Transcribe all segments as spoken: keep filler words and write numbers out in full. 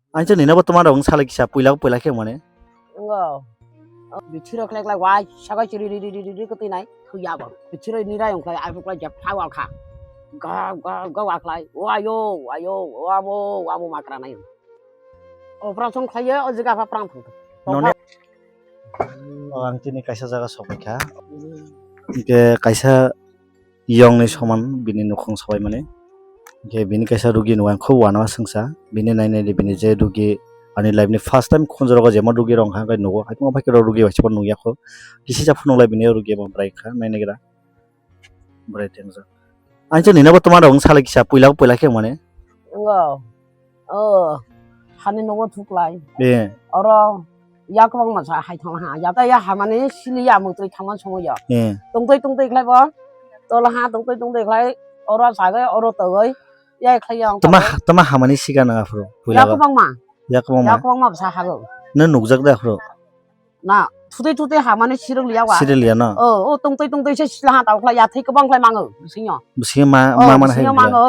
Anchan nina bo tomar rok salai kisa puila puila khe mane. Ngo. Bichiro khlai khlai wai sagai chiri ri ri ri ri ri kotwi nai. Thuya bo. Bichiro ni rai ongkhlai ai khlai jep thawa kha. Ga ga ga wa khlai. Wa yo wa yo wa bo wa bo makra nai. Operation khlai ye o jaga pha prang thang. None. O ang tini kaisa jaga sokphaikha. Hwnkhe kaisa yongni soman bini nukhung sobaimani. Hwnkhe bini kaisa rugi nukha, ang khub uanama swngsa. Bini nai nai di bini je rugi ani life ni first time khunjorogo jemon rugi rong kha, hwnkhe nugo. Haikhe o phaikhe rugi bai se nukya kho. Kisi ja phunuk lai bini rugi bo bwrai kha, nai naigra. Bwrai tengjak. Anchan nina bo tomar rok salai kisa puila puila khe mane. Ngo. O. Hani nogo thuklai. Eh. Oro yak bang masa hai thang ha. Yak ya hamani sili ya mutri thangman somo ya. Eh. Tongtoi tongtoi khlai bo. Tola ha tongtoi tongtoi khlai. Oro sagai oro togoi. Ya khlai yang. Tama tama hamani siga nang afro. Puila. Yak bang ma. Yak bang ma. Yak bang ma sa ha go. No nukjak da afro. Na, thutui thutui hamani sirok liya wa. Sirok liya no? O, o tongtoi tongtoi se sila ha tau khlai ya thai kwbang khlai mango, bisingo. Bisingo ma, o, ma mana hai bisingo mango,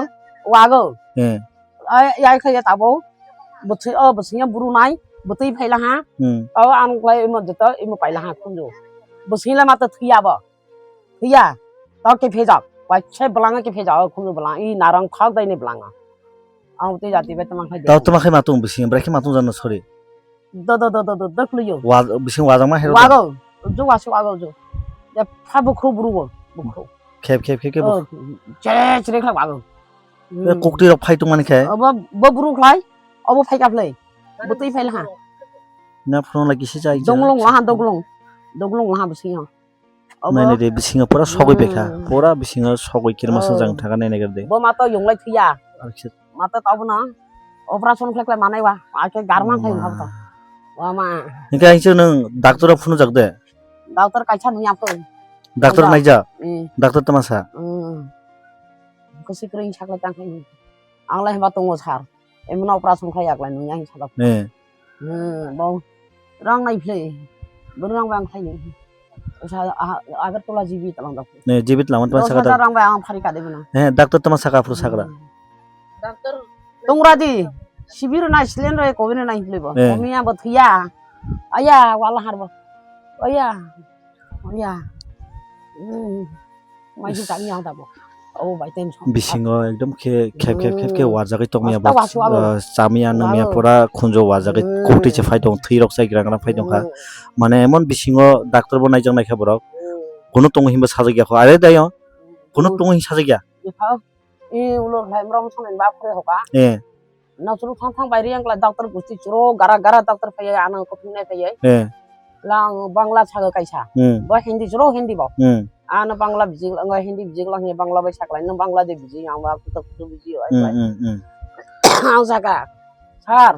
wago. Eh. Ai, yai khlai ya tabo. Bwthwi, o, bisingo buru nai, bwtwi phaila ha. Hmm. Tao ang khlai imo joto, imo paila ha khunju. Bisingo le mata thwiya bo. Thwiya. Tao ke phejak. Waise bwlanga ke phejak, o khunju bwlang. I narang thak dai ni bwlanga. Ang twi jati bai tamang khlai de. Tao tamang khlai ma tung bisingo, bwrai khe ma tung jano sorry. Do do do do do do khluyo. Wa bising wajang ma hero. Wago. Jo wasi wago jo. Ya pha bukhru burugo. Bukhru. Khep khep khep khep. Oh, chere chere khlai wago. Kokti rok phai tong mani khe. Obo bo buru khlai. Obo phai kap lei. Bwtwi phai laha. Na phone la kisi chai. Donglong laha donglong. Donglong laha bisingo. Obo. Nai nai de bisingo pura sogwi bekha. Hmm. Pura bisingo sogwi kirma sanjang thaka nai nai de. Bo ma to yonglai thuya. Acha. Mata tabuna operation khlai khlai manai wa, ake garman khlai wama. Wama. Hingke ang chwng nwng doctor rok phunujak de? Doctor kaisa nungya kho. Doctor naijak? Hmm. Doctor tama sa? Hmm. Kwswi kwrwi sakla tang khlai. Ang lai hwnba tongo sir. Emno operation khlai yaklai nungya hinsa. Eh. Hmm, bo rang nai phlai. Bo rang bang khlai ni. Sa Agartala G B talang dok. Ne, G B talang, tama saka. Rang bai ang phari kade bana. Eh, doctor tama saka phuru sakra. Doctor tongra di. Sibir na silen re ko bini nai phlai bo. Eh. Komiya bo thuya. Aya, wala har bo. Aya. Aya. Hmm. Mai sing tani yang tabo. Oh, bai tem song. Bisingo ekdom khe khep khep khep khe warjagwi tongmaya bo, ah, chamya nungmaya pura khunjo warjagwi koti se phai tong, thwi rok chai gra gra phai tongkha. Mane emon bisingo doctor bo naijak naikha borok. Kunu tongo hinba sajak ya kho. Are dayo. Kunu tongo hin sajak ya. E ulo khlai mrok msong ni bap khe hoka. Eh. Nasuru thang thang bai riyang kla doctor gusti churo gara gara doctor phai ano kothum nai phai. Eh. Lang Bangla saga kaisa. Hmm. Bo Hindi churo Hindi bo. Hmm. Ano Bangla bijik lang Hindi bijik lang Bangla bai saklai no Bangla de bijik ang ba kutuk kutuk bijik ai. Hmm, hmm, hmm. Ang saka. Sir,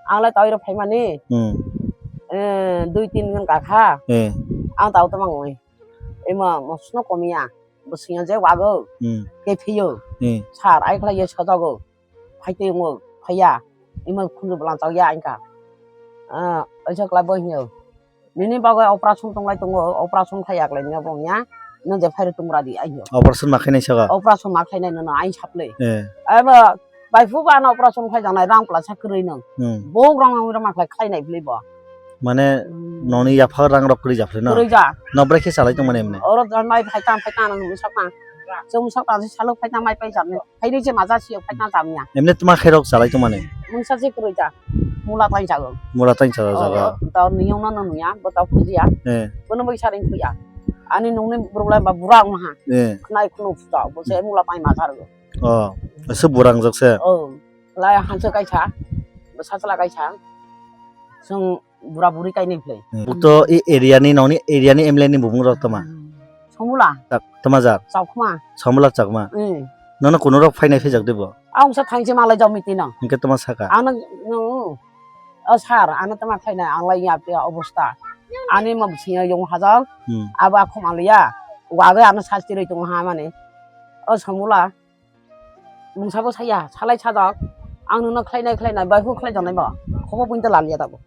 ang lai tawiro phai mani. Hmm. Eh, dui tin ngan ka kha. Eh. Ang taw tamang oi. Ema mosno komiya. Bwswngya je wago. Hmm. Ke phiyo. Hmm. Sir, ai khlai ye sojago. Phaitwi wngo, phaiya. Imo khunju bwlang chakya aingkha. Ah, oisa kla bo hinyo. Nini bagwi operation tonglai tongo, operation khaiya klai nini bo wngya. Nini je phairu tongra di ayo. Operation ma khainai saka? Operation ma khainai nono ain saplai. Eh. Abo bai phu ba ano operation khai janai rang pla sa kwrwi nung. Hmm. Bo rang rang ma khlai khainai bwlai bo. Mane noni yapha rang rok kwrwi japhlai no? Kwrwi ja. No bwrwi khe salai tongmani emne? Oro jan mai phai tang phai tang nang misa tang. Chwng misa tang se saluk phai tang mai pai jamne. Phaini se maja siyok phaina jamya. Emne tma khairok salai tongmani? Mungsa se kwrwi ja. Mula pai jago. Mula pai jago, jago. Tao niyong no nuya, bo tao khujiya. Eh. Bono bai saring khuya. Ani nungni borok lai ba bura wngha. Eh. Khnai khunu phuto, bo se mula pai ma jargo. Oh, se bura wngjak se? Oh. Lai hanse kaisa, bo sachla kaisa. Chwng bura buri kainwi phlai. Bo to e area ni, noni area ni M L A ni bumung rok tama? Somula. Tama jak? Chakma. Somula Chakma. Hmm. Nono kuno rok phainai phijak de bo? Ang sa thangse malai jao miti no. Hingke tama saka? Ano, no. O sir, ano tama phainai ang lai ya pia obosta. Ani ma bisi ya yong hajal. Hmm. Abo akhom aliya. Wabe ano sasti roi tong ha mane. O Somula. Mungsa bo saya, salai sajak. Ang nono khlainai khlainai, bai huk khlai janai bo. Khobo buini ta laliya tabo.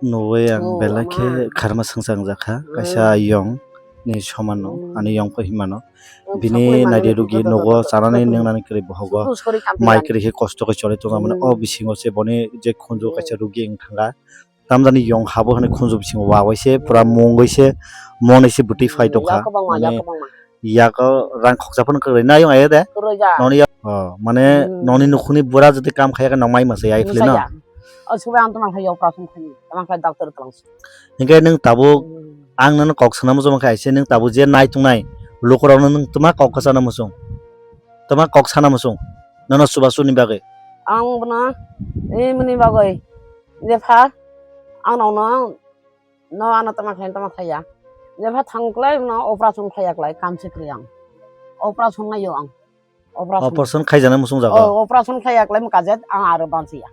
Nuwi ang belai khe kharma swngchang jakha, kaisa yong. ni somano, hmm, ani yongkho himano. Hmm, bini sakuri mani naidi rugi rugi nugo rugi chanani rugi. Ningnani kwrwi bohogo. Sudu sori kampi mai yang. Kwrwi khe kosto khe choli tongo mane. Hmm. O bisingo se boni je khunju, hmm, kaisa rugi wng thanga. Tamjani yong habo hwnwi khunju bisingo wawai se pura mungwi se monwi se bwtwi phai tongkha. Yak kwbangma, yak kwbangma. Mane yago rang khoksa phano kwrwi na yong ayo de. Kwrwi ja. Noni ya, oh, mane, hmm, noni nukhungni bura jodi kam khaya khe nang mai masa ya, ai philwi no? Masa ya. O subai ang tongma khlai operation khaini, tongma khlai doctor twlang si. Hinkhe nwng tabuk, hmm, ang nono kok sana muchung khe aise nwng tabuk je nai tongnai lukurokno nwng tma kok sana muchung? Tma kok sana muchung? Nono chubachu ni bagwi. Ang bono, eh, mani bagwi. Jepha, ang nokno, no ano tama khlai, tama khlai ya. Jepha thang klai, no operation khlai ya klai, kam se kwrwi ang. Operation nai yo ang. Operation. Operation khaijana muchung jago. Oh, operation khlai ya klai, kajet ang aro bansi ya.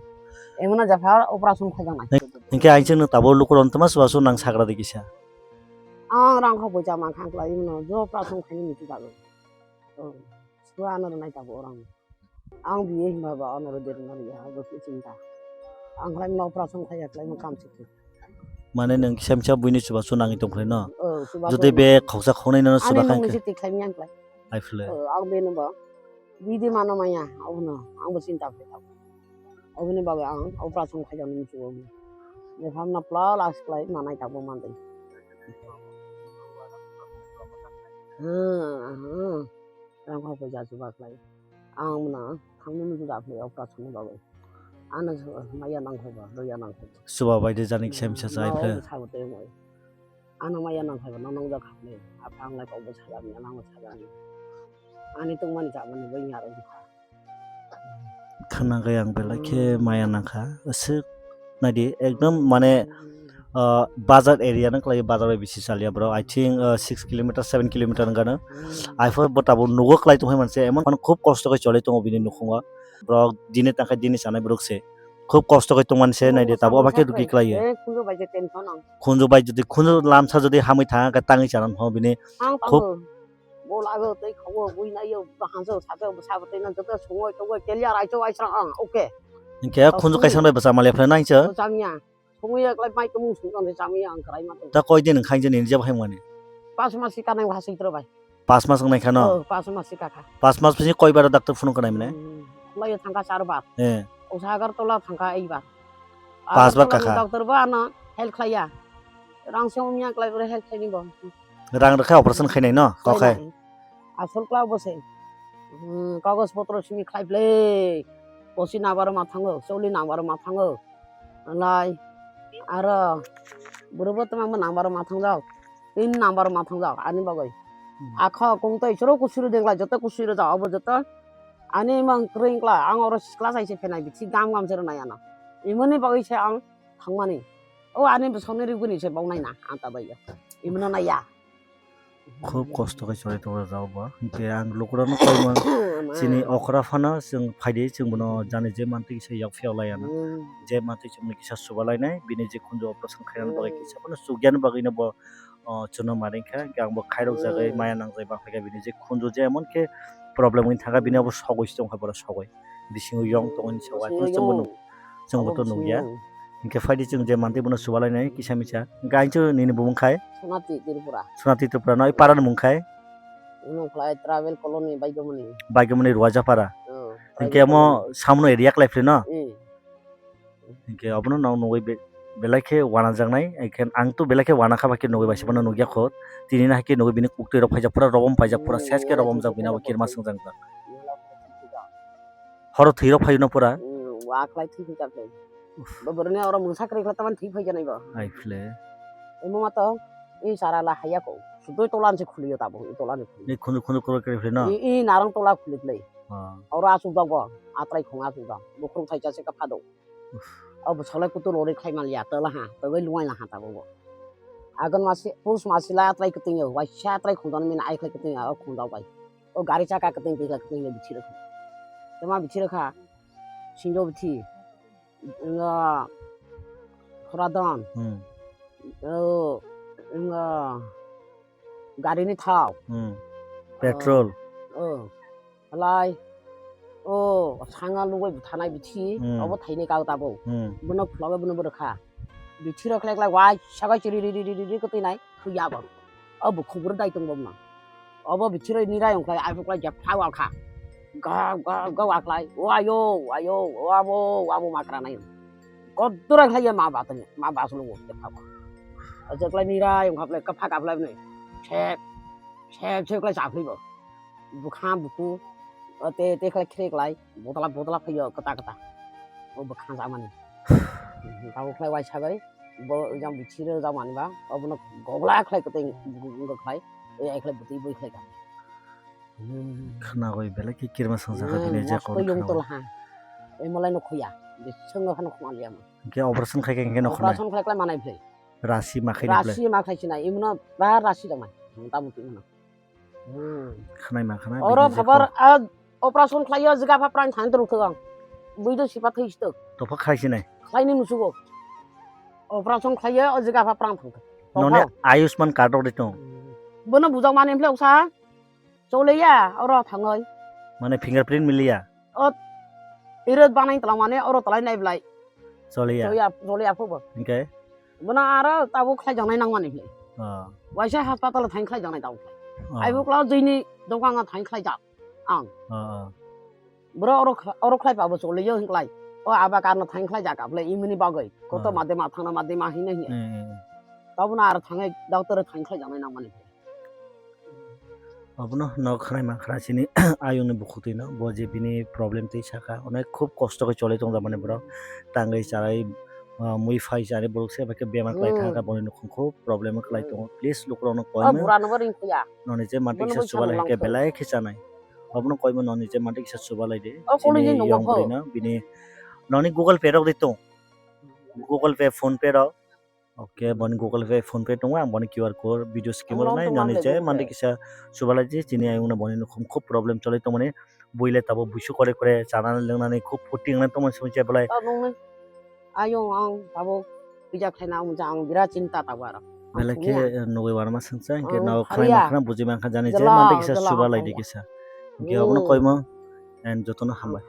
Emuna jepha operation khaijana. Hinkhe ang chwngno tabuk lukurok tama chubachu nang sagra di kisa. Ang rang kho poisa ma khang klai, no jo operation khaini muchung jago. Oh, sua ano nai tabuk orang. Ang biye himba ba onoro derna riya, abo se chinta. Ang khlai no operation khlai ya, khlai no kam sikhe. Mane nwng kisa misa buini chubachu nangwi tong khlai no? Oh, chubachu. Jodi be khoksa khoknai no chuba khang khe. Ani nwng nisi tikhlai yang khlai. Ai phile. Oh, ang beno ba. Bidi mano maya, abono, ang bo chinta khlai tabo. Oboni bagwi ang operation khaijak nini chubachu. Bephamno pla last khlai manai tabo mandai. Hmm, hmm. Rang kha poisa chuba khlai. Ang mano thangmani juda khlai operation ni bagwi. Ano maya nang khlai ba, doya nang khlai. Chuba bai de jani kisa misa chai phle. Sabo tei moi. Ano maya nang khlai ba, nang nang jak khlai. Apa ang lai kok bo sajak ni, nang sajak ni. Ani tongmani jamani bai ni aro bukha. Khna khe ang belai khe maya nang kha. Aswk naidi ekdom mane, ah, bazar area no khlai, bazar bai bisi chaliya borok. I think, ah, six kilometer, seven kilometer wngkha no. Aipho bo tabuk nugo khlai tongphai manse, emon khub kosto khe choli tongo bini nukhungo. Borok dini tangkhe dini chanai borok se. Khub kosto khe tongmani se, naidi tabuk obo khe rugi khlai. Eh, khunju bai je tension ang. Khunju bai jodi, khunju lamsa jodi hamwi thang khe tangwi chana hwnba bini. Ang khub tango. Bol ago tei khawo bui nai yo, bahan so sa so sa tei na joto sungoi tongoi kelia rai to ai sa ang, okay. Hinkhe khunju kaisa bai bwsa male phlai nai se. Chamiya. Sungwi ya klai mai tumung sung tong chamiya ang krai ma to. Ta koi din khang je nini jab hai mani. Pas mas sika nang bhasik tro bai. Pas mas nang kha no? Oh, pas mas sika kha. Pas mas phi koi bar doctor phone kanai mane? Hmm. Lai thangka char bar. Eh. Usa Agartala thangka ei bar. Pas bar Agartala kakha. Doctor ba ano help khlaiya. Rang se umya klai bore help khlaini bo. Rang rwkhe operation khainai no? Kokhai. Khainai. Asol kla bo se. Hmm, kagoj potro simi khlai phle. Posi nabaro ma thango, choli nabaro ma thango. Lai, aro, bwrwi bo twma bo nang baro ma thangjak. Tin number ma thangjak, ani bagwi. Hmm. Akho kung tei chwrw kusui rw dengla, joto kusui rw jak, abo joto. Ani mang kwrwi wngkla, ang oro sikla sai se phenai, bithi gam gam se rwnai ano. Imoni bagwi se ang thangmani. O ani bwsakni rwgwini se bongnai na, ang ta bai ya. Imono nai ya. Khub kosto khe choli tongo o jaga bo. Hinkhe ang lukurokno koimon chini okra phano chwng phaidi, chwng bono jani je mantwi kisa yok phiyok lai ano. Hmm. Je mantwi chwngno kisa chuba lainai, bini je khunju operation khainani bagwi kisa phano chukya ni bagwino bo, o, chwngno mari kha. Hinkhe ang bo khairok jagwi maya nangjagwi bangkha khe bini je khunju je emon khe problem wngwi thangkha, bini abo sogwi se tongkha, boro sogwi. Bisingo yong tongmani se wai phano chwngbo nuk-, chwngbo to nukya. Hinkhe phaidi chwng je mantwi bono chuba lainai kisa misa. Hinkhe ang chwng nini bumung khai? Sonati Tripura. Sonati Tripura no, i para ni mung khai? Ino khlai Travel Colony Baigamani. Baigamani Ruajapara. Oh, hinkhe Tribal amo Colony. Samono area khlai phri no? Hmm. Hinkhe abono nang nugwi be-, belai khe wanajaknai, hinkhe ang to belai khe wana kha, bai khe nugwi bai se bono nukya kho. Tini no hai khe nugwi bini kuktwi rok phaijak, pura robom paijak, pura ses khe robom jak, bini abo kirma swngjak jak. Horo thwi rok phai no pura. Hmm, wa khlai thwi thwi jak khlai. Uff. Bo boroni oro mungsa kwrwi khlai tamani thwi phai janai bo. Ai phle. Imo ma to, i sara la haya ko. Sudoi tolan se khuliyo tabo, i tolan se khuliyo. Ni khunju khunju kuro kre phle no? I, i narang tola khuli khlai. Ah. Oro asuk jak bo, atrai khong asuk jak. Bukruk thai cha se ka phado. Uff. Abo salai kutu rori khlai mal ya, tola ha, tobai luai la ha tabo bo. Agon masi, pus masi la atrai kuting yo, waisa atrai khong don min ai khlai kuting yo, khong dau bai. O gari chaka kwtwng twi kha, kwtwng le bithi rwkha. Tama bithi rwkha? Sinjo bithi. Nga khura don. Hmm. O nga gari ni thao. Hmm. Petrol. O. Halai. O sanga lugoi buthanai bithi. Hmm. Obo thaini kau tabo. Hmm. Bono khlogo bono bo rwkha. Bithi rok khlai khlai wai sagai chiri ri ri ri ri kwtwi nai. Thuya bo. O bukhuk bwrwi dai tong bo mano. Obo bichirwi nirai wngkhlai, aiphuk lai jepha wal kha. Ga, ga, ga wal khlai. O ayo, o ayo, o abo, o abo ma kra nai. Kotora khlai ya ma ba tanya, ma ba sulu jepha wal. O jeklai nirai wngkha khlai, kapha kaplai bwnwi. Sep, sep, sep khlai chaphli bo. Bwkha buku, o te, te khlai khrek lai. Botla, botla phaiyo kwta kwta. O bwkha jamani. Tabuk khlai waisa bai. Bo jang bichiro jamani ba. Obono gogla khlai kwteng wngkha khlai. Ei ai khlai bwtwi bui khlai ka. Khwnagwi belai khe kirma songsa kha bini je mosto kok yong khwnagwi. Tol ha. Ei malai no khoya. Bisingo phano khwnaliya mo. Hwnkhe operation khai khe hwnkhe no khwnai. Operation khlai khlai manai phlai. Rasi ma khai ni phlai. Rasi ma khai sinai. Imono ba rasi dong nai. Mota moti imono. Hmm. Khwnai ma khwnai. Oro bini je phabar kok. A operation khlaiyo jiga pha prang thang tong thwng. Buido sipa thwi stok. Topha khai sinai. Khlaini musugo. Operation khlaiyo o jiga pha prang thang thwng. Noni Ayushman card rok de tong. Bono bujak mani phlai uksa. Choleya oro thangoi. Mane fingerprint miliya. O irot banai tlang mane oro talai nai blai. Choleya. Choleya, choleya phubo. Hwnkhe? Bono aro tabuk khlai janai nang mani phlai. Ah. Waisa hospital thang khlai janai tabuk khlai. Ah. Aibo klau jini dokan thang khlai jak. Ang. Ah, ah. Bro oro kh-, oro khlai pabo choleyo hinklai. O aba karno thang khlai jak ablai imini bagoi. Koto Ah. Made ma thangna made ma hine hine. Hmm, hmm, hmm. Tabono aro thangai doctor thang khlai janai nang mani phlai. Abono nok khwnai mankha chini ayungni bukhuk twino, bo je bini problem twi sakha, onek khub kosto khe choli tongjakmani borok, tangwi charai, ah, mui phai chari borok se bai khe bemar khlai thang kha, hmm, boni nukhung khub problem khlai tongo. Please lukurokno koi mano, noni je mantwi kisa chubalai khe belai khe chanai. Abono koi mano noni je mantwi kisa chubalai di. Chini yong bwrwino bini noni Google Pay rok di tong, Google Pay, PhonePe rok. Oke, boni Google Pay, PhonePe tongo, ang boni Q R code video screen o nai, noni je mantwi kisa chubalai di, chini ayungno boni nukhung khub problem choli tongmani, buile tabuk buisu kore kore chanani lwngnani khub phurti wngnai tongmani simi je belai. Tabukni ayung ang tabuk puja khlaina wngkha ang birat chinta tabuk aro. Belai khe nugwi uanama swngsa, hwnkhe nok khwnai mankha, bujui mankha jani je mantwi kisa chubalai di kisa. Hwnkhe abono koi mano, and jotono hambai.